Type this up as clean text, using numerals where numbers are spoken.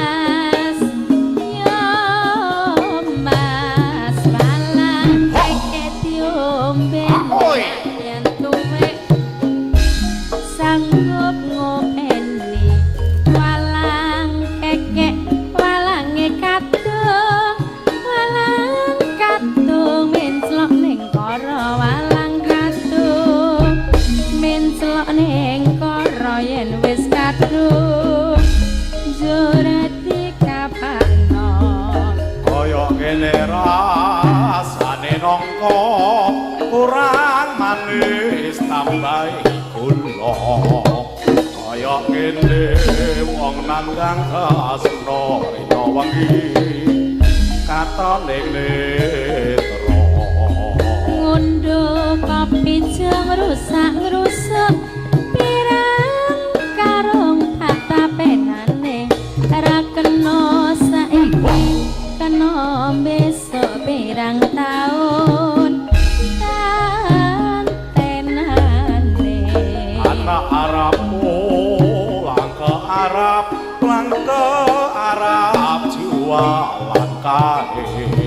Mas, yo Mas, walang kekek diombe Oi. Yen tuwek sanggup ngopeni walang kekek, walange kadung, walang kadung menclok ning kara, walang kadung menclok ning kara, yen wis kadung jore dikapakno. Kaya ngene rasane nangka kurang manis tambahi gula. Kaya ngene wong nandang tresna rina wengi katone netra. Ngunduh kopi jeng rusak ngrusuk pirang karung tak tapenane, ra kena saiki kena besok pirang taun tenane. Anak Arab pulang ke Arab, pulang ke Arab jualan kain.